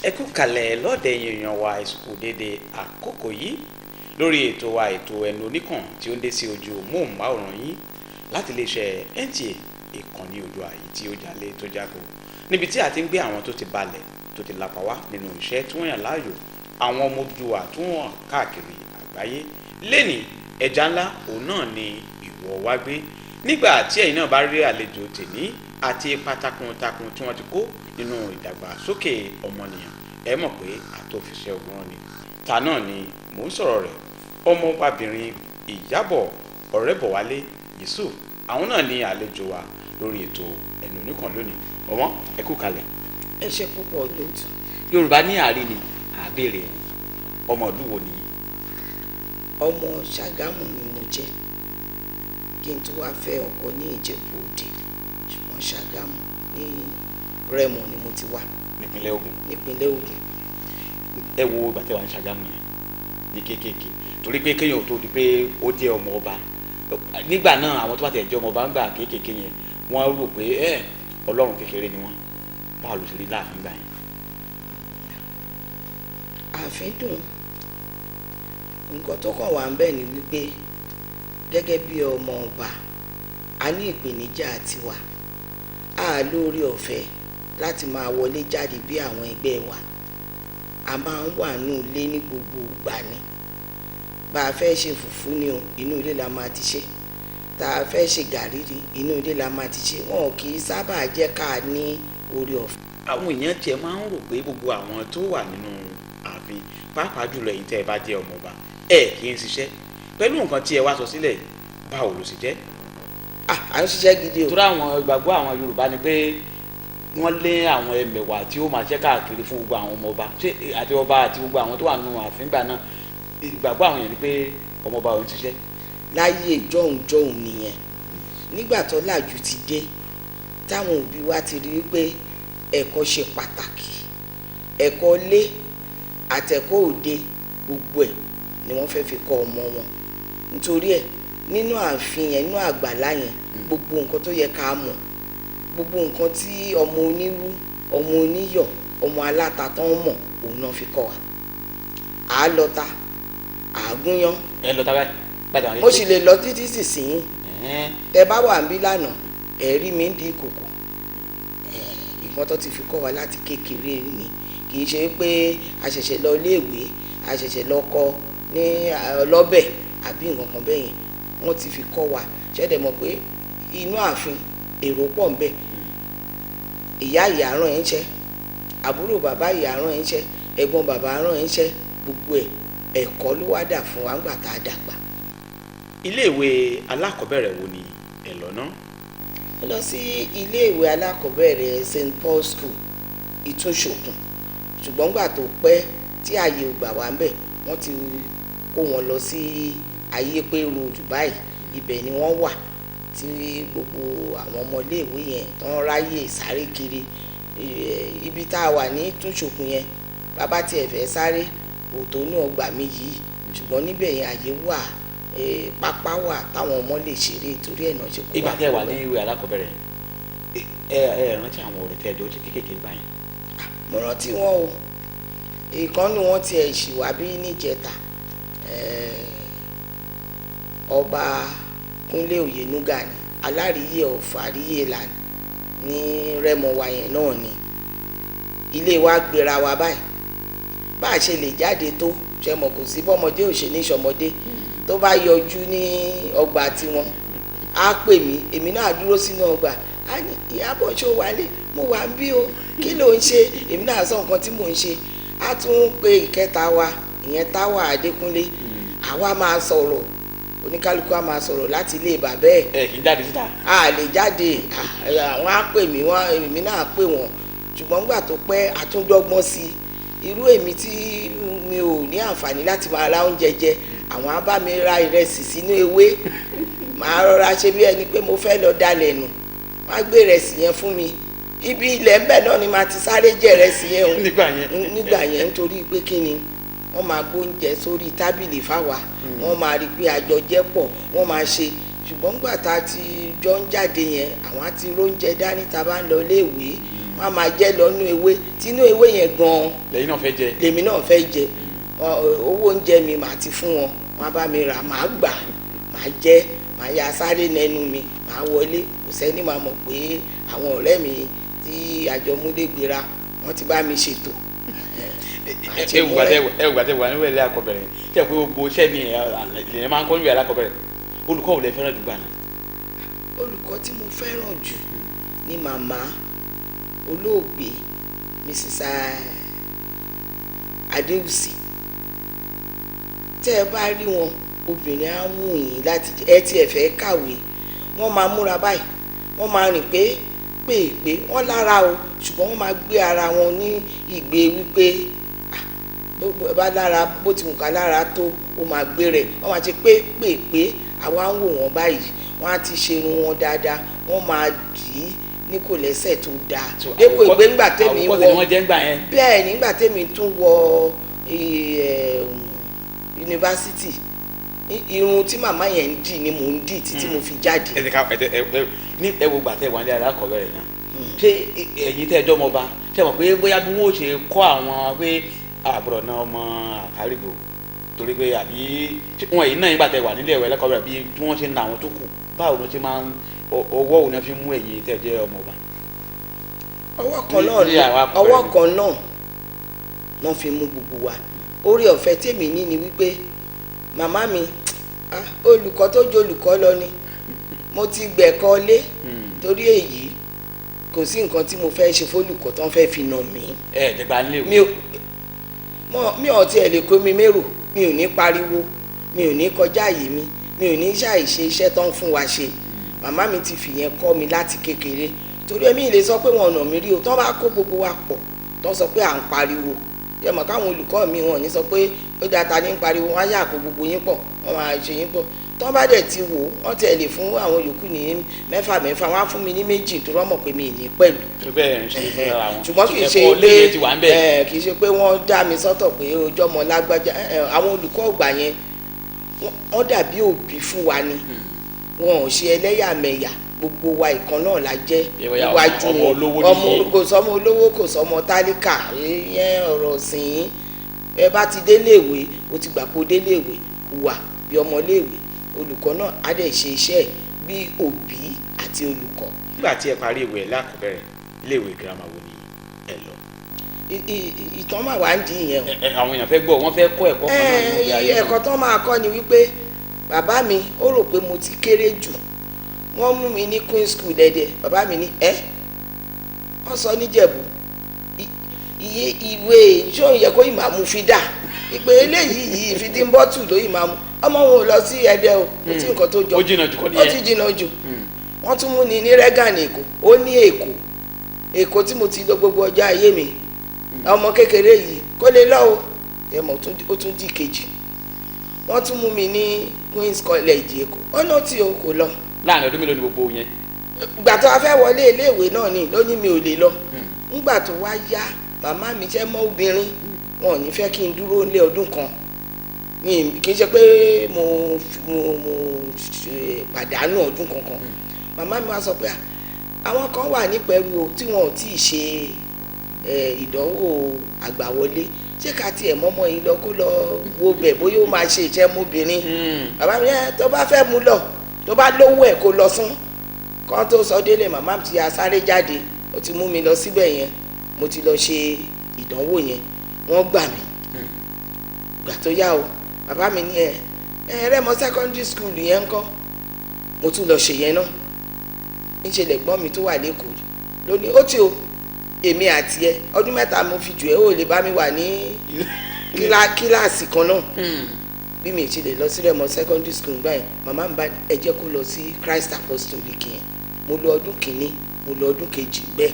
Ẹ kú kalẹ̀ lọ́dẹ̀ èèyàn wa, ìsìnkú dédé àkókò yìí lórí ètò wa, ètò Ẹnu Oníkàn, tí ó ń dé sí ojú móhùnmáwòrán yín láti iléeṣẹ́ NTA, ìkànnì Oòduà yìí tí ó jalè tó jáko, níbi tí a ti ń gbé àwọn tó ti balẹ̀, tó ti lapa wá nínú iṣẹ́ tí wọ́n yàn láàyò, àwọn ọmọ Oòduà tí wọ́n káàkiri àgbáyé. Lẹ́ni ẹja ńlá òun náà ni ìwọ wá gbé. Nígbà tí ẹ̀yin náà bá rí àlejò tèní àti ipa takuntakun tí wọ́n ti kó nínú ìdàgbàsókè ọmọnìyàn, ẹ mọ̀ pé àtòfiṣẹ́ ogun ni. Ta náà ni mò ń sọ̀rọ̀ rẹ̀? Ọmọbabìnrin Ìyábọ̀ Ọ̀rẹ́bọ̀wálé Yusuf, àwọn náà ni àlejò wa lórí ètò Ẹnu Oníkàn lónìí. Ọmọ, ẹ kú kalẹ̀. Ẹ ṣe púpọ̀, lóòtú. Yorùbá ní àárín ni àbèrè ẹni, ọmọ ìlú wo ni? Ọmọ Ṣàgámù ni mo jẹ́ kí n tó wá fẹ́ ọkọ ní Ìjẹ̀bú Òde, ṣùgbọ́n Ṣàgámù ní Rẹ́mọ ni mo ti wá. Nípínlẹ̀ Ògùn? Nípínlẹ̀ Ògùn. Ẹ wo ìgbà tẹ́ wà ní Ṣàgámù yẹn ní kéékèèké, torí pé kéèyàn tó di pé ó jẹ́ ọmọ ọba nígbà náà, àwọn tó bá tẹ̀ jẹ́ ọmọ ọba ńgbà kéékèèké yẹn, wọ́n rò pé ẹ ọlọ́run kékeré ni wọ́n. Báwo ló ṣe rí láàfin gbà yẹn? Ààfin dùn. Nǹkan tó kàn wá ń bẹ̀ ni wípé gẹ́gẹ́ bí ọmọ ọba, a ní ìpèníjà tiwa. A lóore ọ̀fẹ́ láti máa wọlé jáde bí àwọn ẹgbẹ́ wa. A máa ń wà nínú ilé ní gbogbo ìgbà ni. Bá a fẹ́ ṣe fùfú ni o, inú ilé la máa ti ṣe. Tá a fẹ́ ṣe gàrí ni, inú ilé la máa ti ṣe. Wọn kì í sábà jẹ́ ká ní oore ọ̀fẹ́. Àwọn èèyàn tiẹ̀ máa ń rò pé gbogbo àwọn tó wà nínú ààfin, pàápàá jùlọ ẹ̀yin tẹ́ ẹ bá jẹ́ ọmọ ọba, ẹ kì í ṣiṣẹ́. Pẹ̀lú nǹkan tí ẹ wá sọ sílẹ̀, báwo ló ṣe jẹ́? À ń ṣiṣẹ́ gidi o. Torí àwọn ìgbàgbọ́ àwọn Yorùbá ni pé wọ́n lé àwọn ẹmẹ̀wà tí ó máa ṣe káàkiri fún gbogbo àwọn ọmọ ọba, ṣé àti ọba àti gbogbo àwọn tó wà nínú ààfin gbà náà, ìgbàgbọ́ àwọn èèyàn ni pé ọmọ ọba ò ń ṣiṣẹ́. Láyé jọ̀hún jọ̀hún nìyẹn. Nígbà tó làjú ti dé, táwọn òbí wa ti rí i pé ẹ̀kọ́ ṣe pàtàkì, ẹ̀kọ́ lé àtẹ̀kọ́ òde, gbogbo ẹ̀ ni wọ́n fẹ́ fi kọ́ ọmọ wọn. Nítorí ẹ̀, nínú ààfin yẹn, nínú àgbàlá yẹn, gbogbo nǹkan tó yẹ ká mọ̀, gbogbo nǹkan tí ọmọ onírú, ọmọ oníyọ̀, ọmọ aláta tó ń mọ̀, òun náà fi kọ́ wa. À á lọta, à á gúnyán. Ẹ lọ tábà gbàdá wọn. Mo sì lè lọ títí sísìn. Tẹ bá wà níbí lánàá, ẹ rí mi ń di ìkòkò. Nǹkan tó ti fi kọ́ wa láti kékeré ni. Kì í ṣe pé a ṣẹ̀ṣẹ̀ lọ iléèwé, a ṣẹ̀ṣẹ̀ lọ kọ́ ní ọlọ́bẹ̀ àbí nǹkan kan bẹ́ẹ̀ yẹn. Wọ́n ti fi kọ́ wa. Ṣẹ́dẹ̀ mọ̀ pé inú ààfin, èrò pọ̀ ń bẹ. Ìyá ìyá rán ẹ̀ ń ṣẹ́, àbúrò bàbá ìyá rán ẹ̀ ń ṣẹ́, ẹ̀gbọ́n bàbá rán ẹ̀ ń ṣẹ́, gbogbo ẹ̀, ẹ̀kọ́ ló wá dà fún wa ńgbà tá a dàgbà. Iléèwé alákọ̀ọ́bẹ̀rẹ̀ wo ni ẹ lọ ná? Mo lọ sí iléèwé alákọ̀ọ́bẹ̀rẹ̀ St Paul School, Ìtúnṣokùn, ṣùgbọ́n gbà tó pẹ́ tí ààyè ò gbà wá ń bẹ̀, wọ́n ti kó wọn lọ sí Ayépé Road báyìí. Ibẹ̀ ni wọ́n wà tí gbogbo àwọn ọmọ iléèwé yẹn tó ń ráyè sáré kiri. Ibi tá a wà ní Ìtúnṣokùn yẹn, bàbá tiẹ̀ fẹ́ sáré òtó náà gbà mí yìí, ṣùgbọ́n níbẹ̀ yẹn, àyè wà, pápá wà táwọn ọmọ lè ṣeré. Torí ẹ̀ náà ṣe kó Ìgbà tẹ́ wà ní ìwé alákọ̀ọ́bẹ̀rẹ̀, ẹ rántí àwọn ọ̀rẹ́ tẹ́ ẹ jọ ṣe kéékèèké gbà yẹn? Mo rántí wọn o. Ìkànnì wọn tiẹ̀ ṣì wá bí níjẹta. Ọba Kúnlé Òyenúgà ni Aláríyé ọ̀fàríyé là ní Rẹ́mọ wa yẹn náà ni. Ilé wa gbéra wa báyìí, bá a ṣe lè jáde tó ṣe mọ̀, kò sí bọ́mọdé ò ṣe ní ṣọmọdé. Tó bá yọjú ní ọgbà tiwọn, á pè mí, èmi náà dúró sínú ọgbà. Á ní, "Ìyábọ̀, ṣó wálé?" "Mo wà ń bí o, kí ló ń ṣe?" Èmi náà sọ nǹkan tí mò ń ṣe. Á tún pe ìkẹta wa, ìyẹn Táwà Adékúnlé. Àwa máa sọ̀rọ̀, oníkálukú á máa sọ̀rọ̀ láti ilé bàbá ẹ̀. Ẹ kì í jáde síta? A lè jáde. Àwọn á pè mí, wọ́n, èmi náà pè wọ́n. Ṣùgbọ́n nígbà tó pẹ́, àtúndọ́gbọ́n sí i. Irú èmi tí mi ò ní àǹfààní láti máa ra oúnjẹ jẹ, àwọn á bá mi ra ìrẹsì sínú ewé. Màá rọra ṣe bí ẹni pé mo fẹ́ lọ dalẹ̀ nù, wọ́n á gbé ìrẹsì yẹn fún mi. Ibi ilẹ̀ ńbẹ̀ náà ni màá ti sáré jẹ ìrẹsì yẹn o. Nígbà yẹn. Nígbà yẹn, nítorí pé kí ni, wọ́n máa gbóúnjẹ sórí tábìlì fáwa, wọ́n máa rí i pé àjọjẹ pọ̀, wọ́n máa ṣe. Ṣùgbọ́n nígbà tá a ti jọ ń jáde yẹn, àwọn á ti róúnjẹ dání tá a bá ń lọ iléèwé. Wọ́n Wọ́n á máa jẹ lọ́nú ewé, tínú ewé yẹn gan-an lẹ́yìn náà fẹ́ jẹ. Lèmi náà fẹ́ jẹ. Owó oúnjẹ mi màá ti fún wọn, wọ́n á bá mi rà, màá gbà, màá jẹ, màá ya sáré nẹnu mi, màá wọlé. Kò sẹ́ni máa mọ̀ pé àwọn ọ̀rẹ́ mi tí àjọmúlégbèrà wọ́n ti bá mi ṣètò. Ẹ wù gbàtẹ wà níwẹ̀ ilé akọbẹ̀rẹ̀ tí ẹ pé gbogbo iṣẹ́ mi lèyìn máa ń kọ́ níwẹ̀ alákọ̀bẹ̀rẹ̀, olùkọ́ ò lè fẹ́ràn jù gbà náà? Olùkọ́ tí mo fẹ́ràn jù ni màmá olóògbé Mrs. Adéwùsì. Tẹ́ ẹ bá rí wọn, obìnrin á wù yín láti jẹ ẹ tí ẹ fẹ́ kàwé. Wọ́n máa múra báyìí, wọ́n máa rìn pé pé pé wọ́n lára o, ṣùgbọ́n wọ́n máa gbé ara wọn ní ìgbé wípé ah, bó bá lára, bó ti wù ká lára tó, ó máa gbé rẹ̀. Wọ́n máa ṣe pé pé pé àwa ń wò wọ́n báyìí. Wọ́n á ti ṣerun wọn dáadáa, wọ́n máa dì í ní kò lẹ́sẹ̀ tó dáa. So, dépò ìgbé ńgbà tèmi àwòkọ́ṣe wọ ni wọ́n jẹ́ ńgbà yẹn. Bẹ́ẹ̀, nígbà tèmi tún wọ yunifásitì, irun tí màmá yẹn ń dì ni mò ń dì títí mo fi jáde. Ẹ ti ká ẹ ẹ ẹ ní ẹ wo gbàtẹ wà ní alákọ̀ọ́bẹ̀rẹ̀ náà, ṣé ẹ̀yin tẹ́ ẹ jọ́ ọmọba, ṣé mọ̀ pé bóyá bí wọ́n ó ṣe kọ́ àwọn pé àbúrò náà ọmọ àkárìgbò, torí pé àbí ṣé wọn èyí náà nígbà tẹ́ wà nílé ẹ̀wẹ̀ ẹlẹ́kọ̀ọ́bẹ̀rẹ̀, bí tí wọ́n ṣe ń na àwọn tó kù, báwo ló ṣe máa ń ọwọ́ òun náà fi mú ẹ̀yin tẹ́ ẹ jẹ́ ọmọba? Ọwọ́ kan náà ní ni àwọn akọ̀wé ọwọ́ ni. kan náà wọ́n fi mú gbogbo wa. Orí ọ̀fẹ́ tèmi ní ni wípé màmá mi, ah, olùkọ́ tó ju olùkọ́ lọ ni. Mo ti gbẹ̀kọ́ lé, torí èyí kò sí nǹkan tí mo fẹ́ ṣe fólùkọ́ tó ń fẹ́ fi nà mí. Ẹ jẹgba nílé Mi ò mi ò tiẹ̀ lè kó mi mérò, mi ò ní pariwo, mi ò ní kọjá àyè mi, mi ò ní ṣàìṣe iṣẹ́ tó ń fún wa ṣe. Màmá mi ti fìyẹn kọ́ mi láti kékeré, torí èmi lè sọ pé wọn ọ̀nà mi rí o. Tó bá kó gbogbo wa pọ̀, tó ń sọ pé à ń pariwo, yẹ mọ̀ káwọn olùkọ́ mi, wọn ò ní sọ pé ó dáa, ta ní ń pariwo. Wọn á yà kó gbogbo yín pọ̀, wọ́n máa ṣe yín pọ̀. Tó bá dẹ̀ ti wò, wọ́n tiẹ̀ lè fún àwọn yòókù ní mẹ́fà mẹ́fà, wọ́n á fún mi ní 2, torí wọ́n mọ̀ pé mi ì ní pẹ̀lú. Bẹ́ẹ̀ ń ṣe fúnra wọn. Ṣùgbọ́n kì í ṣe ẹ̀kọ́ pé léyìn ti wà ń bẹ̀. Kì í ṣe pé wọ́n dá mi sọ́tọ̀ pé ojú ọmọ lágbájá. Àwọn olùkọ́ ọgbà yẹn, wọ́n dàbí òbí fún wa ni. Wọn ò ṣe ẹlẹ́yàmẹ̀yà, gbogbo wa ìkan náà la jẹ́ Ìwọ ya níwájú ọmọ wọn. olówó Ọmọ nìyí. kò sọmọ olówó, kò sọmọ tálíkà. Ìyẹn ọ̀rọ̀ sìn. Ẹ bá ti déléèwé, o ti gbà kó déléèwé, hùwà bí ọmọléèwé. Olùkọ́ náà á dẹ̀ ṣe iṣẹ́ ẹ̀ bí òbí àti olùkọ́. Nígbà tí ẹ parí ìwé lákọ̀ọ́bẹ̀rẹ̀, iléèwé girama wo ni ẹ lọ? Ìtàn mà wá ń di ìyẹn o. Àwọn èèyàn fẹ́ gbọ́, wọ́n fẹ́ kọ́ ẹ̀kọ́ kan náà nínú ìgbé ayé náà. Ẹ̀kọ́ tán máa kọ́ ni wípé bàbá mi ó rò pé mo ti kéré jù. Wọ́n mú mi ní Queen School dẹ́dẹ́. Bàbá mi ní ẹ́ wọ́n sọ níjẹ̀bú iye ìwé ṣó yẹ kó ìmọ̀ àmú fi dà ìpè eléyìí yìí fi dín bọ́tù ló ìmọ̀ àmú ọmọ wọn ò lọ sí Ẹdẹ o. Kò tí nǹkan tó jọ. Ó jìnnà jù kọ́ Ó nìyẹn. ti jìnnà jù. Wọ́n tún mú ni ní Reagan Èkó. Ó ní Èkó, Èkó tí mo ti lọ gbogbo ọjọ́ ayé mi, ọmọ kékeré yìí kó lè lọ o. Ẹ mọ̀, ó tún di kejì. Wọ́n tún mú mi ní Queen's College Èkó. Ó náà tí o kò lọ. Láàrin ọdún mélòó ni gbogbo yẹn? Ìgbà tó a fẹ́ wọlé iléèwé náà ni ló ní mi ò lè lọ. Ńgbà tó wá yá, màmá mi jẹ́ mọ́ obìnrin, wọn ò ní fẹ́ kí n dúró lé ọdún kan. Mi kì í ṣe pé mo ṣe pàdánù ọdún kankan. Màmá mi wá sọ pé, "Ah, àwọn kan wà nípẹ̀rù o tí wọn ò tí ì ṣe ìdánwò àgbàwọlé, ṣé ká tiẹ̀ mọ́mọ́ yìí lọ kó lọ wo bẹ̀, bóyá ó máa ṣe ìṣẹ́ mọ́bìnrin?" Bàbá mi, "Ẹ tó bá fẹ́ mú lọ, tó bá lówó ẹ̀, kó lọ sún." Kán tó sọ délé, màmá mi ti ya sáré jáde, ó ti mú mi lọ síbẹ̀ yẹn. Mo ti lọ ṣe ìdánwò yẹn, wọ́n gbà mí. Gbà tó yá o, bàbá mi ní ẹ ẹ Rẹ́mọ Secondary School yẹn ń kọ́. Mo tún lọ ṣe yẹn náà. Níṣẹ́ lẹ̀gbọ́n mi tó wà lẹ́kọ̀ọ́ lónìí, ó ti o, èmi àti ẹ, ọdún 3 mo fi jù ẹ́, ó lè bá mi wà ní kíláàsì kan náà. Bí mi ṣe lè lọ sí Rẹ́mọ Secondary School gbà yẹn, màmá mi bá ní, ẹ jẹ́ kó lọ sí Christ Apostolic yẹn. Mo lọ ọdún kìíní, mo lọ ọdún kejì, bẹ́ẹ̀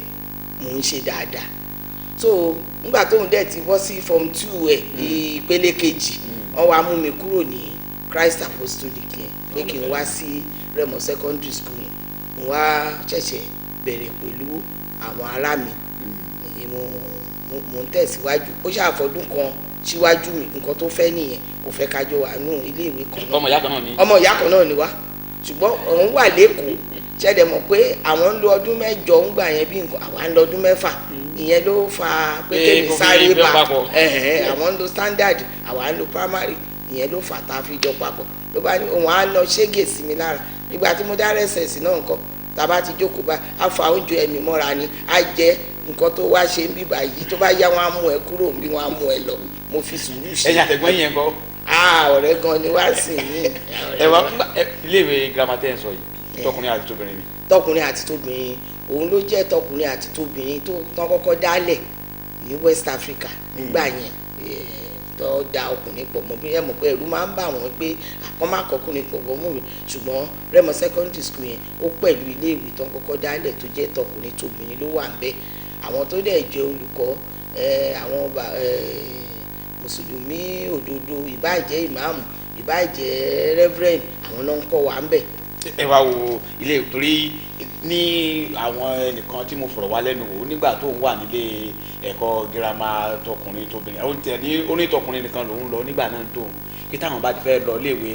mò ń ṣe dáadáa. So nígbà tóun dẹ̀ ti bọ́ sí form 2 ẹ̀, ìpele kejì, wọ́n wá mú mi kúrò ní Christ Apostolic yẹn pé kí n wá sí Rẹ́mọ Secondary School yẹn. Mo wá ṣẹ̀ṣẹ̀ bẹ̀rẹ̀ pẹ̀lú àwọn ará mi. Mo ń tẹ̀síwájú. Ó ṣàfọdún kan síwájú mi. Nǹkan tó fẹ́ nìyẹn, kò fẹ́ kájọ wà nù iléèwé kan náà. Ọmọ ìyá kan náà ni? Ọmọ ìyá kan náà ni wá, ṣùgbọ́n òun wà lẹ́kọ̀ọ́, Ṣẹ̀dẹ̀ mọ̀ pé àwọn ń lo ọdún 8 ń gbà yẹn bí nǹkan, àwa ń lo ọdún 6. Ìyẹn ló fa pé kémi sáré bá àwọn ń lo standard, àwa ń lo primary. Ìyẹn ló fà tá a fi jọ papọ̀. Ló bá ní òun á lọ ṣégè sí mi lára. Ìgbà tí mo dá rẹ́sẹ̀sì náà nǹkan, tá a bá ti jókòó bá a fa oúnjẹ ẹ̀mí mọ́ra ni, a jẹ nǹkan tó wá ṣe ń bíbà yìí, tó bá yá wọn á mú ẹ kúrò bí wọn á mú ẹ lọ. Mo fi sùúrù ṣe. Ẹ̀yin àtẹ̀gbọ́n yẹn kọ́. Ọ̀rẹ́ gan ni wá sí yín. Ẹ wá iléèwé girama tẹ́ ẹ̀ ń sọ yìí, tọkùnrin àti tóbìnrin ni. Tọkùnrin àti tóbìnrin, òun ló jẹ́ tọkùnrin àti tóbìnrin tó tán kọ́kọ́ dálẹ̀ ní West Africa nígbà yẹn, tó da ọkùnrin pọ̀ mọ́. Bí ẹ mọ̀ pé ẹ̀rù máa ń bà wọ́n pé àkọ́mọ́kọ́kùnrin pọ̀ mọ́ mi, ṣùgbọ́n Rẹ́mọ secondary school yẹn ó pẹ̀lú iléèwé tán kọ́kọ́ dálẹ̀ tó jẹ́ tọkùnrin tóbìnrin ló wà ń bẹ̀. Àwọn tó dẹ̀ jẹ́ olùkọ́, àwọn mùsùlùmí òdodo, ìbáàjẹ́ ìmáàmù, ìbáàjẹ́ reverend, àwọn náà ń kọ́ wa ń bẹ̀. Ẹ wá wo ilé, torí ní àwọn ẹnìkan tí mo fọ̀rọ̀ wá lẹ́nu wò nígbà tó ń wà nílé ẹ̀kọ́ girama tọkùnrin tóbìnrin, ó tẹ̀ ní onítọkùnrin nìkan lòún lọ nígbà náà tó kí táwọn bá ti fẹ́ lọ iléèwé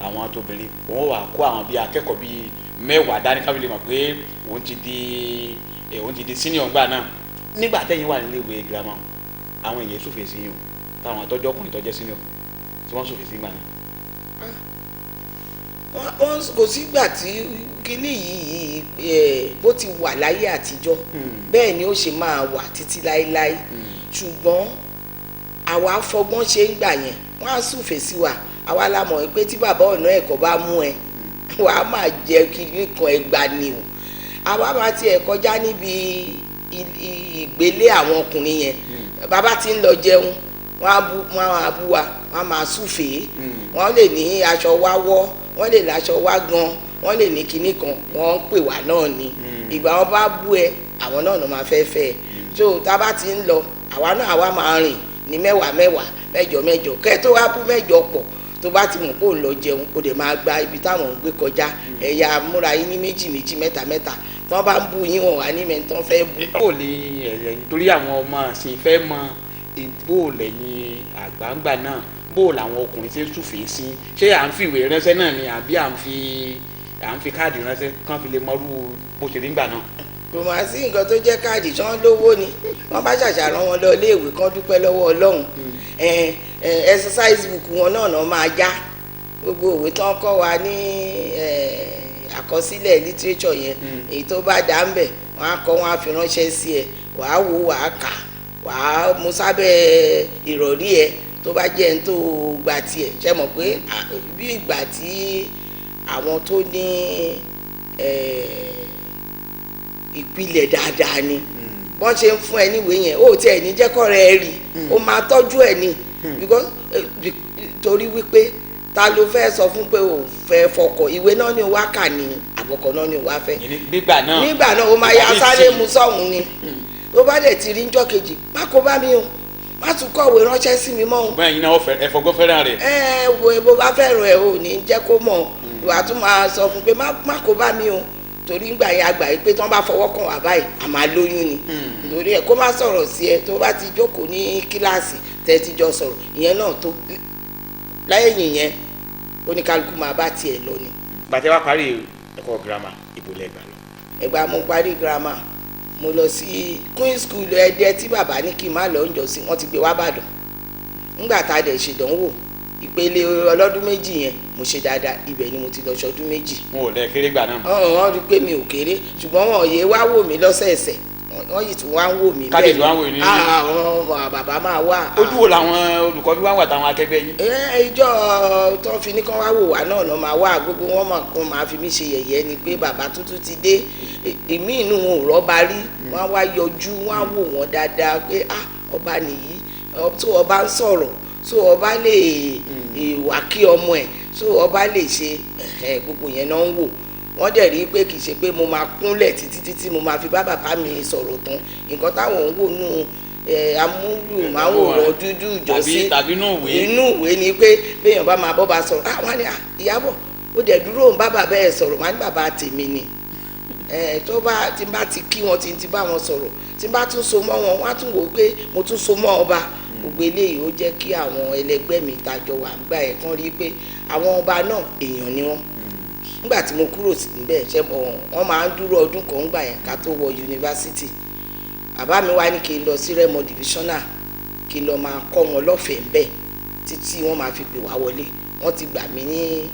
àwọn tóbìnrin, òun wà kó àwọn bíi akẹ́kọ̀ọ́ bíi 10 dání kábílẹ̀ mọ̀ pé òun ti di senior ńgbà náà. Nígbà tẹ́yìn wà níléèwé girama, àwọn èèyàn súfèé sí yín o, táwọn àtọ́jọ́ ọkùnrin tọ́jẹ́ senior tí wọ́n súfèé sí gbà náà. Wọ́n kò sígbà tí kíní yìí bó ti wà láyé àtijọ́, bẹ́ẹ̀ ni ó ṣe máa wà títí láéláé. Ṣùgbọ́n àwa fọgbọ́n ṣe ń gbà yẹn, wọ́n á súfèé sí wa. Àwa la mọ̀ pé tí bàbá ọ̀nà ẹ̀kọ́ bá mú ẹ, wàá máa jẹ kíní kan ẹgbàá ni o. Àwa máa tiẹ̀ kọjá níbi ìgbélé àwọn ọkùnrin yẹn, bàbá ti ń lọ jẹun, wọ́n á bú wa, wọ́n á máa súfèé, wọ́n lè ní aṣọ wa wọ́, wọ́n lè láṣọ wá gan, wọ́n lè ní kinní kan, wọ́n ń pè wá náà ni. Ìgbà wọn bá bú ẹ, àwọn náà ló máa fẹ́ fẹ́ ẹ. So tá a bá ti ń lọ, àwa náà àwa máa rìn ní 10 mẹ́wàá, 8 mẹ́jọ, kẹ́ tó wá bú 8 pọ̀. Tó bá ti mọ̀ pé òun lọ jẹun, ó dẹ̀ máa gba ibi táwọn ń gbé kọjá. Ẹ̀yà múra yín ní 2 méjì, 3 mẹ́ta, tí wọ́n bá ń bú yín, wọ́n wà ní mẹ́ntán fẹ́ bú. Bó lè ẹ̀yìn torí àwọn ọmọ ṣe fẹ́ mọ bó lẹ́yìn àgbàǹgbà náà, bó làwọn ọkùnrin ṣe ń súfèé sí, ṣé à ń fi ìwé ránṣẹ́ náà ni àbí à ń fi káàdì ránṣẹ́ kán fi lè mọrú bó ṣe rí ńgbà náà. Kò mà sí nǹkan tó jẹ́ káàdì, tí wọ́n lówó ni wọ́n bá ṣàṣà rán wọn lọ iléèwé kan dúpẹ́ lọ́wọ́ Ọlọ́run. Exercise book wọn náà máa já gbogbo òwe tí wọ́n kọ́ wa ní àkọsílẹ̀ literature yẹn, èyí tó bá dá ń bẹ̀ wọ́n á kọ́, wọ́n á fi ránṣẹ́ sí ẹ, wàá wò, wàá kà, wàá mú sábẹ́ ìrọ̀rí ẹ. Tó bá jẹ́ ẹni tó gba tiẹ̀, ṣe mọ̀ pé bí ìgbà tí àwọn tó ní ìpìlẹ̀ dáadáa ni wọ́n ṣe ń fún ẹ níwèé yẹn, ó tiẹ̀ ní jẹ́kọ̀ọ́ rẹ rí, ó máa tọ́jú ẹ ní, torí wípé ta ló fẹ́ sọ fún pé ò fẹ́ fọkọ, ìwé náà ni wá kà ní àbọ̀kọ̀ náà ni wá fẹ́. Nígbà náà ó máa ya sáré mu sọ́hun ni. Tó bá dẹ̀ ti rí njọ́ kejì, má kó bá mi o, má tún kọ̀wé ránṣẹ́ sí mi mọ́ o. Bẹ́ẹ̀ yín náà ẹ fọgbọ́n fẹ́ràn rẹ̀. Ẹ wo bó bá fẹ́ràn ẹ ò ní jẹ́ kó mọ̀, wàá tún máa sọ fún pé má kó bá mi o, torí ngbà yẹn àgbà yìí pé tí wọ́n bá fọwọ́ kàn wá báyìí a máa lóyún ni. Torí ẹ kó má sọ̀rọ̀ sí ẹ, tó bá ti jókòó ní kíláàsì tẹ́ ti jọ sọ̀rọ̀ ìyẹn náà tó lẹ́yìn yẹn, oníkálukú máa bá tiẹ̀ lọ ni. Gbàtẹ́ wá parí ẹ̀kọ́ girama, ibo lẹ gbà lọ. Ìgbà mo parí girama, mo lọ sí Queen School Ẹdẹ tí bàbá ní kí n má lọ ń jọ sí, wọ́n ti gbé wá Bàdàn. Ńgbà tá a dẹ̀ ṣèdánwò ìpele ọlọ́dún 2 yẹn, mo ṣe dáadáa, ibẹ̀ ni mo ti lọ ṣọdún 2. Wọn ò lẹ kéré gbà náà. Wọ́n rí i pé mi ò kéré, ṣùgbọ́n wọn ò yé wá wò mí lọ́sẹ̀ẹ̀sẹ̀, wọ́n yìí tún wá ń wò mí bẹ́ẹ̀. Kábíyèsí wá ń wò ní. Àwọn bàbá máa wá. Ojú wo làwọn olùkọ́ bí wá wà táwọn akẹgbẹ́ yín. Ìjọ tó fi ní kán wá wò wá náà máa wá, gbogbo wọn máa kó máa fi mí ṣe yẹ̀yẹ́ ni pé bàbá tuntun ti dé. Èmi inú wọn ò rọ́ba rí, wọ́n wá yọjú, wọ́n á wò wọ́n dáadáa pé ah ọba nìyí, tó ọba ń sọ̀rọ̀, so ọba lè wà kí ọmọ ẹ̀, so ọba lè ṣe gbogbo yẹn náà ń wò. Wọ́n dẹ̀ rí pé kì í ṣe pé mo máa kúnlẹ̀ títí títí mo máa fi bá bàbá mi sọ̀rọ̀ tán. Nǹkan táwọn ń wò nù amúlùmáwòrán dúdú ìjọsí inú ìwé ni pé béèyàn bá máa bọ́ bá sọ̀rọ̀, wọ́n ní Ìyábọ̀ ó dẹ̀ dúró ń bá bàbá ẹ̀ sọ̀rọ̀, wọ́n ní bàbá tèmi ni. Tó bá tí n bá ti kí wọn, tí n ti bá wọn sọ̀rọ̀, tí n bá tún so mọ́ wọn, wọ́n á tún wò ó pé mo tún so mọ́ ọba. Gbogbo eléyìí ó jẹ́ kí àwọn ẹlẹgbẹ́ mi tajọ wà ń gbà ẹ̀ kán rí pé àwọn ọba náà èèyàn ni wọ́n. Nígbà tí mo kúrò níbẹ̀, ṣe wọ́n máa ń dúró ọdún kan ńgbà yẹn ká tó wọ yunifásitì. Bàbá mi wá ní kí n lọ sí Rẹ́mọ divisional, kí n lọ máa kọ́ wọn lọ́fẹ̀ẹ́ ńbẹ̀ títí wọ́n máa fi pè wá wọlé. Wọ́n ti gbà mí ní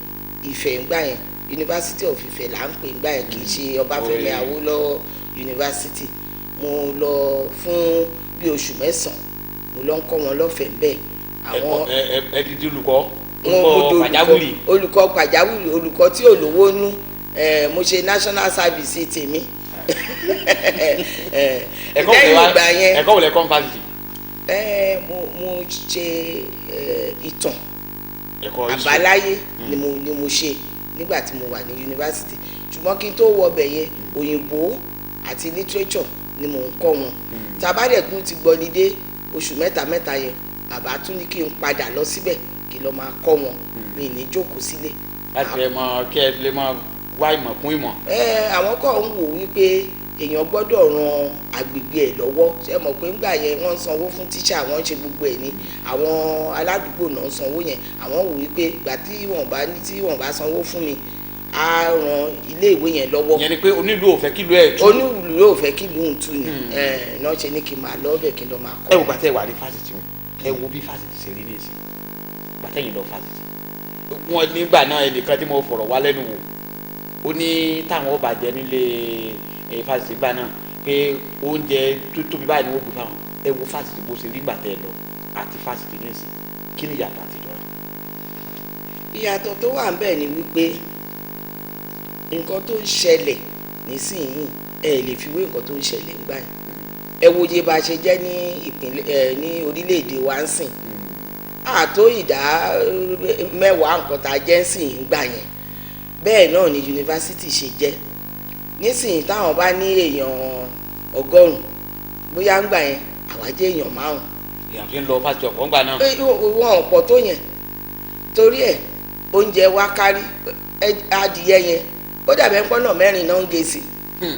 Ifẹ̀ ńgbà yẹn. University of Ifẹ̀ là ń pè ńgbà yẹn, kì í ṣe Ọbáfẹ́mi Awólọ́wọ̀ University. Mo lọ fún bí oṣù 9, mo lọ ń kọ́ wọn lọ́fẹ̀ẹ́ ńbẹ̀. Àwọn ẹ ti di olùkọ́, olùkọ́ pàjáwìrì. Olùkọ́ pàjáwìrì, olùkọ́ tí ò lówó nú. Mo ṣe national service tèmi. Lẹ́yìn ìgbà yẹn, ẹ̀kọ́ wo lẹ kọ́ fásitì? Mo ṣe ìtàn àbáláyé ni mo ṣe nígbà tí mo wà ní yunifásitì. Ṣùgbọ́n kí n tó wọ ọbẹ̀ yẹn, òyìnbó àti literature ni mò ń kọ́ wọn. Tàbádẹ́kùn ti gbọ́lidé oṣù mẹ́ta mẹ́ta yẹn, bàbá tún ní kí n padà lọ síbẹ̀ kí lọ máa kọ́ wọn. Mi ní jókòó sílé. Láti lè mọ kí ẹ lè máa wá ìmọ̀ kún ìmọ̀. Àwọn kan ń wò wípé èèyàn gbọ́dọ̀ ran agbègbè ẹ̀ lọ́wọ́. Ṣé mọ̀ pé ńgbà yẹn wọ́n ń sanwó fún tíṣà, wọ́n ń ṣe gbogbo ẹ̀ ní àwọn aládùúgbò náà ń sanwó yẹn. Àwọn wò wípé ìgbà tí wọ́n bá sanwó fún mi, á ran iléèwé yẹn lọ́wọ́. Ìyẹn ni pé onílù ò fẹ́ kí ìlú ẹ̀ tú. Onílù ò fẹ́ kí ìlú ń tú ni náà ṣe ní kí n máa lọ ọbẹ̀ kí n lọ máa kọ́. Ẹ wò gbàtẹ́ wà ní fásitì wọn, ẹ wo bí fásitì ṣe rí ní ìsìn gbàtẹ́ yìí lọ fásitì wọn nígbà náà, ẹnìkan tí mo fọ̀rọ̀ wá lẹ́nu wò ó ní táwọn ọba jẹ nílé fásitì gbà náà pé oúnjẹ tó tóbi báyìí ni wọ́n gbé fáwọn. Ẹ wo fásitì bó ṣe rí gbàtẹ́ lọ àti fásitì ní ìsìn, kí ni ìyàtọ̀ àtijọ́? Ìyàtọ̀ tó wà ń bẹ̀ ni wípé nǹkan tó ń ṣẹlẹ̀ nísìnyí ẹ lè fi wé nǹkan tó ń ṣẹlẹ̀ ńgbà yẹn. Ẹ wo iye bá a ṣe jẹ́ ní ìpínlẹ̀ ní orílẹ̀-èdè wa ń sìn, àtó ìdá 10 nǹkan tá a jẹ́ ń sìn ńgbà yẹn. Bẹ́ẹ̀ náà ni yunifásitì ṣe jẹ́ nísìnyí. Táwọn bá ní èèyàn 100 bóyá ńgbà yẹn, àwa jẹ́ èèyàn 5. Èèyàn fi ń lọ fásitì ọ̀pọ̀ ńgbà náà. Wọn ò pọ̀ tó yẹn, torí ẹ̀ oúnjẹ wa kárí. Adìyẹ yẹn ó dàbẹ̀ ń pọ́nà 4 náà ń gé sí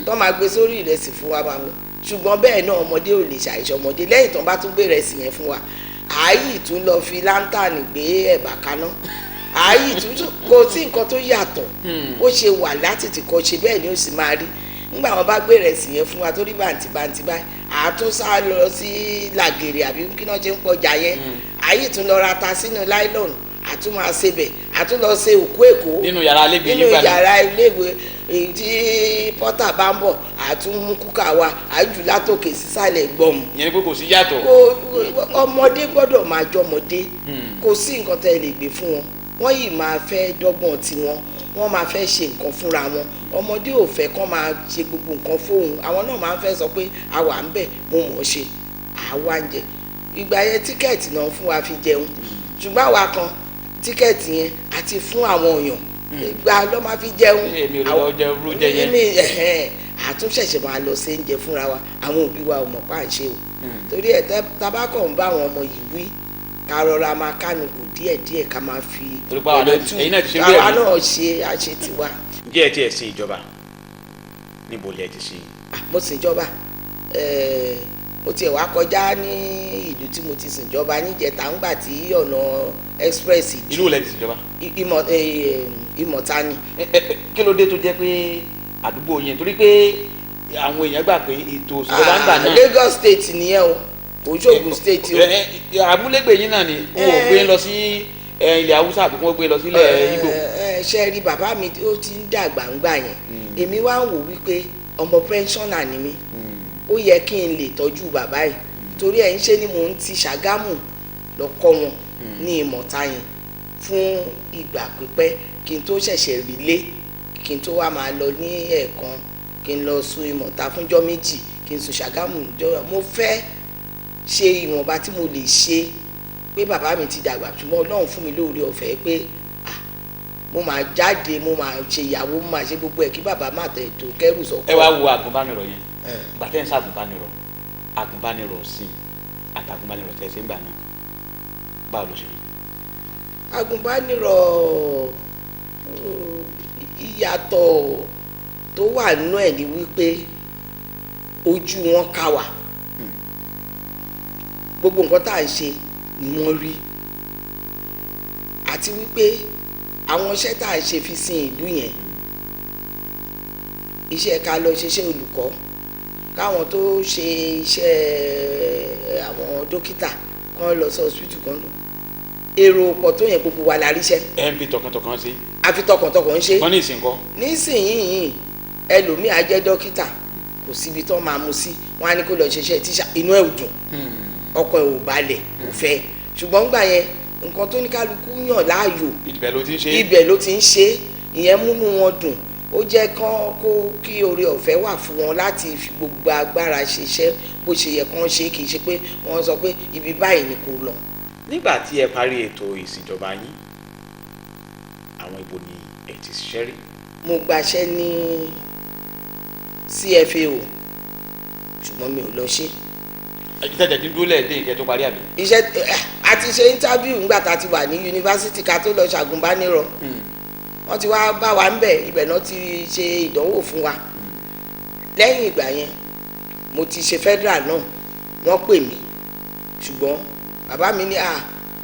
tó máa gbé sórí ìrẹsì fún wa máa mú. Ṣùgbọ́n bẹ́ẹ̀ náà ọmọdé ò lè ṣàìṣe ọmọdé. Lẹ́yìn tó ń bá tún gbé ìrẹsì yẹn fún wa, ààyè tún lọ fi láńtàní gbé ẹ̀bà kaná. Ààyè tún kò sí nǹkan tó yàtọ̀. Ó ṣe wà láti tì kọ́ ṣe bẹ́ẹ̀ ni ó sì máa rí. Nígbà wọn bá gbé ìrẹsì yẹn fún wa tó rí bàǹtì bàǹtì báyìí, àtún sá lọ sí làgèrè àbí kí náà ṣe ń pọjà yẹn. Ààyè tún lọ ra ta sínú láìlọ́ọ̀nù, àtún máa ṣe bẹ̀, àtún lọ ṣe òkú èkó nínú yàrá ilégbèé. Nínú yàrá ilégbèé èyí tí pọ́tà bá ń bọ̀, àtún mú kúkà wa àjù látòkè sísàlẹ̀ gbọ̀mù. Ìyẹn ni pé kò sí yàtọ̀. Kò, ọmọdé gbọ́dọ̀ máa jọmọdé. Kò sí nǹkan tẹ́ ẹ lè gbé fún wọn, wọ́n yìí máa fẹ́ dọ́gbọ́n tiwọn, wọ́n máa fẹ́ ṣe nǹkan fúnra wọn. Ọmọdé ò fẹ́ kán máa ṣe gbogbo nǹkan fóun. Àwọn náà máa ń fẹ́ sọ pé àwa ń bẹ̀, mo mọ̀ ọ́ ṣe, àwa ń jẹ. Ìgbà yẹn tíkẹ́ẹ̀tì náà fún wa fi jẹun, ṣùgbọ́n àwa kan tíkẹ́ẹ̀tì yẹn àti fún àwọn èèyàn ìgbà ló máa fi jẹun. Èmi ò lọ jẹ irú jẹ yẹn. Àtúnṣẹ̀ṣẹ̀ máa lọ sí oúnjẹ fúnra wa. Àwọn òbí wa ò mọ̀ pa à ń ṣe o. Torí ẹ̀ tabakọ̀ ń bá àwọn ọmọ yìí wí, ká rọra máa kánu kù díẹ̀díẹ̀, ká máa fi ọ̀nà tù àwa náà ṣe àṣe tiwa. Ǹjẹ́ ẹ ti ẹ̀ sin ìjọba? Níbo lẹ ti sin? Mo sin ìjọba. Mo tiẹ̀ wá kọjá ní ìlú tí mo ti sìn jọba níjẹta ńgbà tí ọ̀nà express. Ìlú wo lẹ ti sìn jọba? Ìmọ̀ta ni. Kí ló dé tó jẹ́ pé àdúgbò yẹn? Torí pé àwọn èèyàn gbà pé ètò òṣèlú ń gbà náà. Lagos State nìyẹn o, kò ń ṣògùn state o. Àmúlégbè yín náà ni wọn ò gbé lọ sí ilẹ̀ Haúsá àbí wọ́n gbé lọ sílẹ̀ Ìgbò. Ṣe rí bàbá mi ó ti ń dàgbà ńgbà yẹn, èmi wá ń wò wípé ọmọ pẹ́ńsọ́nà ni mí, ó yẹ kí n lè tọ́jú bàbá yìí. Torí ẹ̀ ń ṣe ni mò ń ti Ṣàgámù lọ kọ́ wọn ní Ìmọ̀ta yẹn fún ìgbà pípẹ́ kí n tó ṣẹ̀ṣẹ̀ rílé, kí n tó wá máa lọ ní ẹ̀ẹ̀kan, kí n lọ sùn Ìmọ̀ta fúnjọ́ 2, kí n sùn Ṣàgámù jọ. Mo fẹ́ ṣe ìwọ̀nba tí mo lè ṣe pé bàbá mi ti dàgbà, ṣùgbọ́n Ọlọ́run fún mi lóore ọ̀fẹ́ pé mo máa jáde, mo máa ṣe ìyàwó, mo máa ṣe gbogbo ẹ̀ kí bàbá má tẹ̀ tó kẹ́rù sọ̀kọ́. Ẹ wá wo àgùnbánirọ̀ yẹn, gbàtẹ́ ń sàgùnbánirọ̀, àgùnbánirọ̀ sí àtàgùnbánirọ̀ tẹ̀ ṣe ń gbà náà, báwo ló ṣe rí? Àgùnbánirọ̀ ìyàtọ̀ tó wà nínú ẹ̀ ni wípé ojú wọn ká wà, gbogbo nǹkan tá à ń ṣe ni wọ́n rí, àti wípé Àwọn iṣẹ́ tá a ṣe fi sin ìlú yẹn, iṣẹ́ ká lọ ṣiṣẹ́ olùkọ́, káwọn tó ṣe iṣẹ́ àwọn dókítà kan lọ sí hospital kan lọ, èrò pọ̀ tó yẹn, gbogbo wa la ríṣẹ́. Ẹ ń fi tọkàntọkàn ṣe. A fi tọkàntọkàn ń ṣe. Wọ́n ní ìsìnkọ́. Nísìnyìí, ẹlòmíì á jẹ́ dókítà, kò síbi tó máa mú sí, wọn á ní kó lọ ṣiṣẹ́ tíṣà, inú ẹ̀ ò dùn, ọkàn ẹ̀ ò balẹ̀, kò fẹ́. Ṣùgbọ́n gbà yẹn, nǹkan tó ní kálukú yàn láàyò, ibẹ̀ ló ti ń ṣe. Ibẹ̀ ló ti ń ṣe. Ìyẹn múnú wọn dùn, ó jẹ́ kán kó kí oore ọ̀fẹ́ wà fún wọn láti fi gbogbo agbára ṣiṣẹ́ bó ṣe yẹ kán ṣe. Kì í ṣe pé wọ́n sọ pé ibi báyìí ni kò lọ. Nígbà tí ẹ parí ètò ìṣèjọba yín, àwọn ibo ni ẹ ti ṣiṣẹ́ rí? Mo gbaṣẹ́ ní CFAO, ṣùgbọ́n mi ò lọ ṣe. Iṣẹ́ tẹ̀ tí ń dúró lẹ́ẹ̀dẹ́ ìkẹ́ tó parí, àbí? Iṣẹ́ a ti ṣe interview nígbà tá a ti wà ní yunifásitì ká tó lọ ṣàgùnbánirọ̀. Wọ́n ti wá bá wa ńbẹ̀, ibẹ̀ náà ti ṣe ìdánwò fún wa. Lẹ́yìn ìgbà yẹn, mo ti ṣe federal náà, wọ́n pè mí, ṣùgbọ́n bàbá mi ní,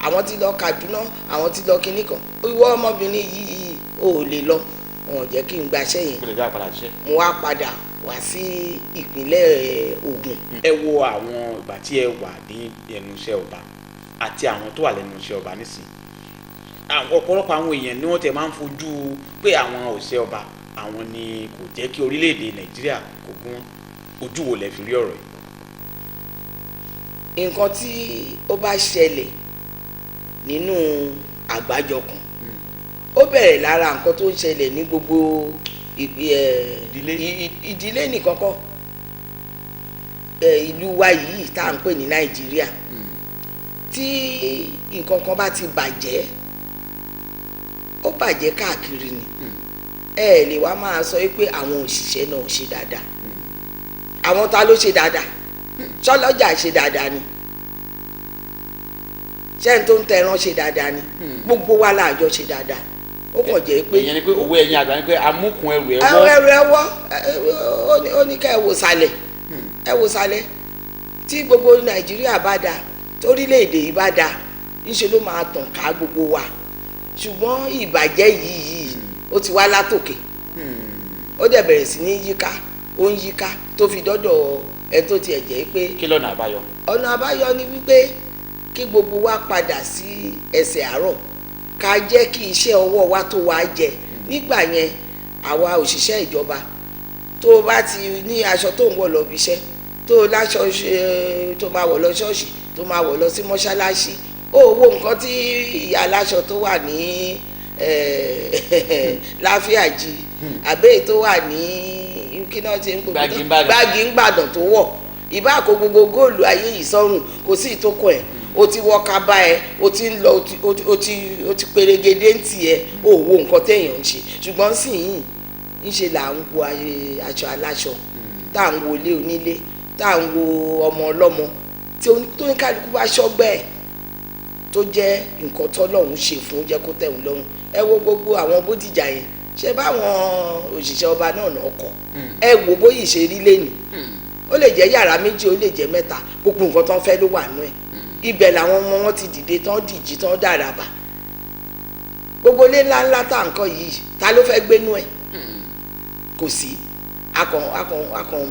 àwọn ti lọ Kaduna, àwọn ti lọ kinní kan, ìwọ ọmọbìnrin yìí ò lè lọ. Wọn ò jẹ́ kí n gbaṣẹ́ yẹn. Kó lè dá padà ṣiṣẹ́. Mo wá padà wá sí ìpínlẹ̀ Ògùn. Ẹ wo àwọn ìgbà tí ẹ wà ní ẹnu iṣẹ́ ọba àti àwọn tó wà lẹ́nu iṣẹ́ ọba nísìn, àwọn ọ̀pọ̀lọpọ̀ àwọn èèyàn ni wọ́n tẹ̀ máa ń fojú pé àwọn òṣìṣẹ́ ọba, àwọn ni kò jẹ́ kí orílẹ̀-èdè Nàìjíríà kó gún. Ojú wo lẹ fi rí ọ̀rọ̀ yìí? Nǹkan tí ó bá ṣẹlẹ̀ nínú àgbájọ kan, ó bẹ̀rẹ̀ lára nǹkan tó ń ṣẹlẹ̀ ní gbogbo Ìdílé. Ìdílé nìkan kọ́, ìlú wa yìí tá à ń pè ní Nàìjíríà, tí nǹkan kan bá ti bàjẹ́, ó bàjẹ́ káàkiri ni. Ẹ lè wá máa sọ pé àwọn òṣìṣẹ́ náà ò ṣe dáadáa. Àwọn ta ló ṣe dáadáa? Ṣọlọ́jà ṣe dáadáa ni? Ṣẹ́ni tó ń tẹran ṣe dáadáa ni? Gbogbo wa láàjọ ṣe dáadáa, ó kàn jẹ́ pé Ìyẹn ni pé òwe ẹ̀yin àgbà ni pé amúkùn ẹrù ẹ ẹrù wọ́. Ẹrù ẹ wọ́. Ó ní ká ẹ wò sàlẹ̀, ẹ wò sàlẹ̀. Tí gbogbo Nàìjíríà bá dáa, torílẹ̀-èdè yìí bá dáa, ńṣe ló máa tàn ká gbogbo wa. Ṣùgbọ́n ìbàjẹ́ yìí, ó ti wá látòkè, ó dẹ̀ bẹ̀rẹ̀ sí ní yíká, ó ń yíká tó fi dọ́dọ̀ ẹ tó tiẹ̀ jẹ́ pé Kí lọ́nà àbáyọ? Ọ̀nà àbáyọ ni wípé kí gbogbo wa padà sí ẹsẹ̀ àárọ̀, ká jẹ́ kí iṣẹ́ ọwọ́ wa tó wa jẹ. Nígbà yẹn, àwa òṣìṣẹ́ ìjọba, tó o bá ti ní aṣọ tó ń wọ̀ lọ bí iṣẹ́, tó o láṣọ ṣe tó máa wọ̀ lọ ṣọ́ọ̀ṣì, tó máa wọ̀ lọ sí mọ́ṣáláṣí, ó wo nǹkan tí ìyá aláṣọ tó wà ní Láfíàjì àbẹ́yẹ tó wà ní kí náà ti ń pè? Gbági Ńbàdàn. Gbági Ńbàdàn tó wọ̀, ìbá kó gbogbo góòlù ayé yìí sọ́rùn, kò sí ìtókò ẹ̀. O ti wọ kaba ẹ, o ti ń lọ, o ti perégedé ń tiẹ̀, o wo nǹkan téèyàn ń ṣe. Ṣùgbọ́n sì yìí ń ṣe là ń wo aṣọ aláṣọ, tá à ń wo ilé onílé, tá à ń wo ọmọ ọlọ́mọ, tí tó ní kálukú bá ṣọ́gbẹ́ ẹ̀ tó jẹ́ nǹkan tọ́lọ́run ṣe fún, jẹ́ kó tẹ̀wọ̀n lọ́rùn. Ẹ wo gbogbo àwọn Bódìjà yẹn, ṣé báwọn òṣìṣẹ́ ọba náà náà kọ́? Ẹ wo bóyì ṣe rí lẹ́nu, ó lè jẹ́ yàrá méjì, ó lè jẹ́ mẹ́ta, gbogbo nǹkan tó ń fẹ́ ló wà nú ẹ̀. Ibẹ̀ làwọn ọmọ wọn ti dìde tán, dìjì tán, dàràbà. Gbogbo ilé ńlá ńlá tá à ń kọ́ yìí, ta ló fẹ́ gbénú ẹ̀? Kò sí. Akàn akàn akàn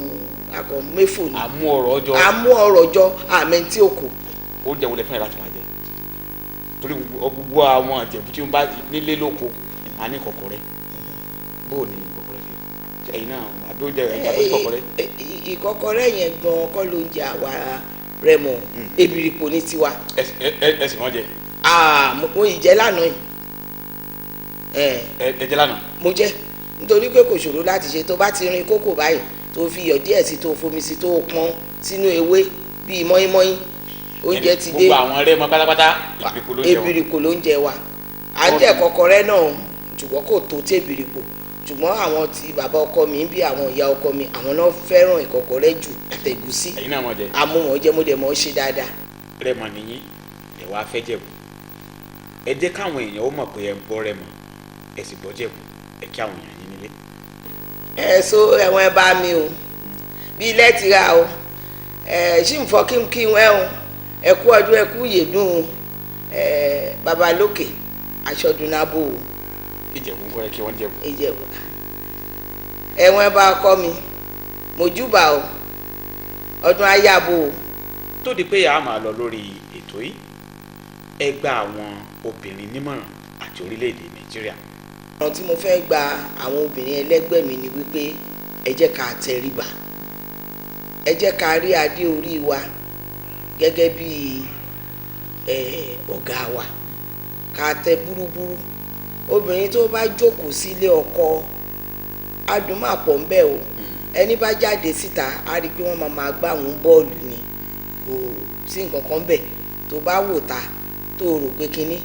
akàn méfò ni. Àmú ọ̀rọ̀ ọjọ́. Àmú ọrọ̀ jọ, àmì tí ó kù. Oúnjẹ wo lẹ fẹ́ràn láti máa jẹ? Torí gbogbo àwọn Ìjẹ̀bú tí wọ́n bá nílé lóko, a ní ìkọ̀kọ̀rẹ́. Bó o ní ìkọ̀kọ̀rẹ́ ṣe ẹ̀yin náà, àbí oúnjẹ ẹ̀yin àbí ìkọ̀kọ̀rẹ́? Ìkọ́kọrẹ́ yẹn gan kọ́ ló ń jẹ àwa Rẹ́mọ. Èbìrìpò ní tiwa. Ẹ sì wọ́n jẹ. Ah, mo ì jẹ lánàá yìí. Ẹ jẹ lánàá. Mo jẹ, nítorí pé kò ṣòro láti ṣe. Tó bá ti rin kókò báyìí, tó fi iyọ̀ díẹ̀ sí, tó fomi sí, tó pọ́n sínú ewé bíi mọ́ínmọ́ín, oúnjẹ ti dé. Gbogbo àwọn Rẹ́mọ pátápátá, èbìrìpò ló ń jẹ wọn. Èbìrìpò ló ń jẹ wa. À ń jẹ kọ́kọrẹ́ náà, ṣùgbọ́n kò tó tí èbìrìpò. Ṣùgbọ́n àwọn tí bàbá ọkọ mi bí, àwọn ìyá ọkọ mi, àwọn náà fẹ́ràn ìkọ́kọrẹ́ jù, àtẹ̀gúsí. Ẹ̀yin náà mọ̀ jẹ. Àmúwọ̀n jẹ́, mo dẹ̀ mọ̀ ọ́ ṣe dáadáa. Rẹ́mọ nìyí, ẹ wá fẹ́ Jẹ̀bú. Ẹ jẹ́ káwọn èèyàn ó mọ̀ pé ẹ gbọ́ Rẹ́mọ, ẹ sì gbọ́ Jẹ̀bú. Ẹ kí àwọn èèyàn yín nílé. Ẹ so ẹ̀wọ̀n, ẹ bá mi o, bí ilẹ̀ ti ra o, ẹ ṣì ń fọ kí n kí wọn o. Ẹ kú ọdún, ẹ kú yèdùn o. Ẹ bàbá lókè aṣọdúnlábò o. Ìjẹ̀bú ń kọ́ ẹ kí wọ́n jẹ̀bú. Ìjẹ̀bú. Ẹ̀wọ̀n bá ọkọ mi, mojúbà o, ọdún ayábo o. Tó di pé a máa lọ lórí ètò yìí, ẹ gba àwọn obìnrin nímọ̀ràn àti orílẹ̀-èdè Nàìjíríà. Ọ̀rọ̀ tí mo fẹ́ gba àwọn obìnrin ẹlẹ́gbẹ́ mi ni wípé ẹ jẹ́ ká tẹríba, ẹ jẹ́ ká rí adé orí wa gẹ́gẹ́ bí ọ̀gá wa, ká tẹ búrúburú. Obìnrin tó bá jókòó sílé ọkọ, adùn máa pọ̀ ń bẹ̀ o. Ẹni bá jáde síta á rí i pé wọ́n máa gbá òun bọ́ọ̀lù ni, kò sí nǹkan kan bẹ̀. Tó bá wò ta tó rò pé kinní,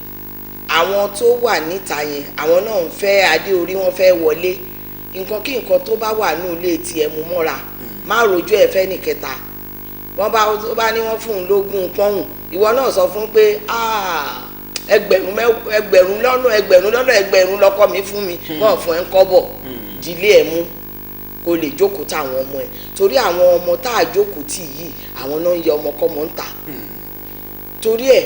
àwọn tó wà níta yẹn, àwọn náà ń fẹ́ adé orí, wọn fẹ́ wọlé. Nǹkan kí nǹkan tó bá wà ní ilé tiẹ̀ mú mọ́ra, má rojú ẹ̀ fẹ́ nìkẹta. Wọ́n bá ní wọ́n fún un lógún pọ́hùn, ìwọ náà sọ fún pé ẹgbẹ̀rún lọ́nà ẹgbẹ̀rún lọ́nà ẹgbẹ̀rún lọ́kọ mi fún mi, wọ́n fún ẹ ń kọ́bọ̀. Dílé ẹ̀ mú kó lè jókòó táwọn ọmọ ẹ̀, torí àwọn ọmọ tá a jókòó tì yìí, àwọn náà ń yẹ ọmọkọ́mọ ń tà. Torí ẹ̀,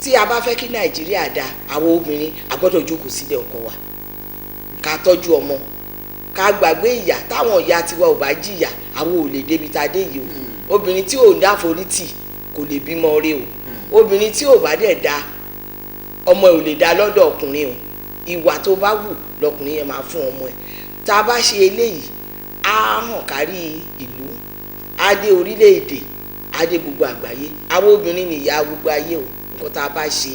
tí a bá fẹ́ kí Nàìjíríà da, àwọn obìnrin a gbọ́dọ̀ jókòó sílé ọkọ wa, ká tọ́jú ọmọ, ká gbàgbé ìyà. Táwọn ìyá tiwa ò bá jìyà, àwọn ò lè débi tá a dé yìí o. Obìnrin tí ò dáforítì kò lè bímọ rẹ o. Obìnrin tí ò bá dẹ̀ da, ọmọ ẹ̀ ò lè da lọ́dọ̀ ọkùnrin o. Ìwà tó bá wù lọkùnrin yẹn máa fún ọmọ ẹ̀. Tá a bá ṣe eléyìí, á hàn kárí ìlú, á dé orílẹ̀-èdè, á dé gbogbo àgbáyé. Àwọn obìnrin nìyá gbogbo ayé o. Nǹkan tá a bá ṣe,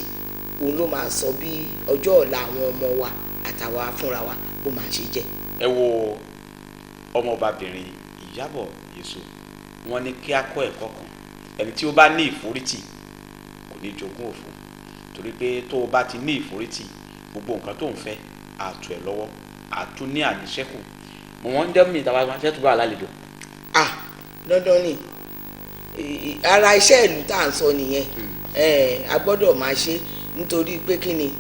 òun ló máa sọ bí ọjọ́ ọ̀la àwọn ọmọ wa àtàwa fúnra wa bó máa ṣe jẹ́. Ẹ wo ọmọọbabìnrin Ìyábọ̀ Yusuf, wọ́n ní kí a kọ́ ẹ̀kọ́ kan: ẹni tí ó bá ní ìforítì kò ní jogún òfo, torí pé tó o bá ti ní ìforítì, gbogbo nǹkan tó ń fẹ́ àtú ẹ̀ lọ́wọ́, àtún ní àníṣẹ́kù. Mo wọ́n ń jẹ́ mi ìtawà máa ṣẹ́tù bá a lálejò. Ah, dandan ni. Ara iṣẹ́ ìlú tá à ń sọ nìyẹn. A gbọ́dọ̀ máa ṣe, nítorí pé kí ni,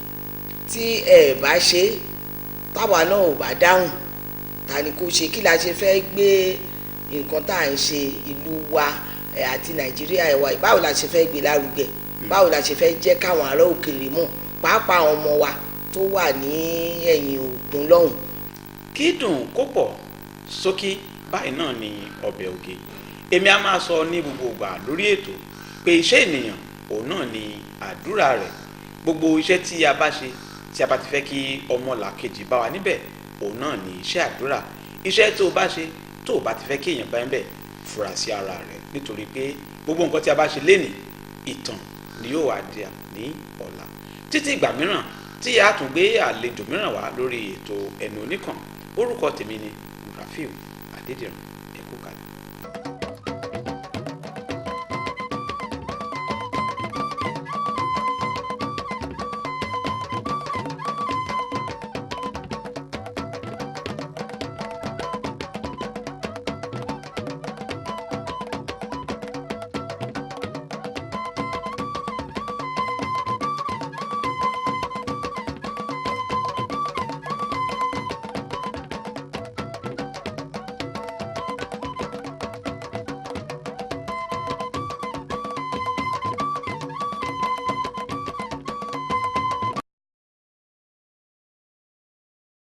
tí ẹ bá ṣe, táwa náà ò bá dáhùn, ta ni kò ṣe? Kí la ṣe fẹ́ gbé nǹkan tá à ń ṣe, ìlú wa àti Nàìjíríà wa, báwo la ṣe fẹ́ gbé lárugẹ? Báwo la ṣe fẹ́ jẹ́ káwọn ará òkèèrè mọ̀, pàápàá àwọn ọmọ wa tó wà ní ẹ̀yìn òkun lọ́hùn? Kí dùn kó pọ̀ sókè báyìí náà ni ọbẹ̀ oge. Èmi a máa sọ ní gbogbo ìgbà lórí ètò pé iṣẹ́ ènìyàn, òun náà ni àdúrà rẹ̀. Gbogbo iṣẹ́ tí a bá ṣe, tí a bá ti fẹ́ kí ọmọ làkejì bá wa níbẹ̀, òun náà ni iṣẹ́ àdúrà. Iṣẹ́ tó o bá ṣe, tó o bá ti fẹ́ kí èèyàn bá ń bẹ̀, fura sí ara rẹ̀, nítorí pé gbogbo nǹkan tí a bá ṣe lénìí, ìtàn ni yóò wá di ní ọ̀la. Títí ìgbà mìíràn tí a tún gbé àlejò mìíràn wá lórí ètò Ẹnu Oníkàn, orúkọ tèmi ni Rafiu Adédìran.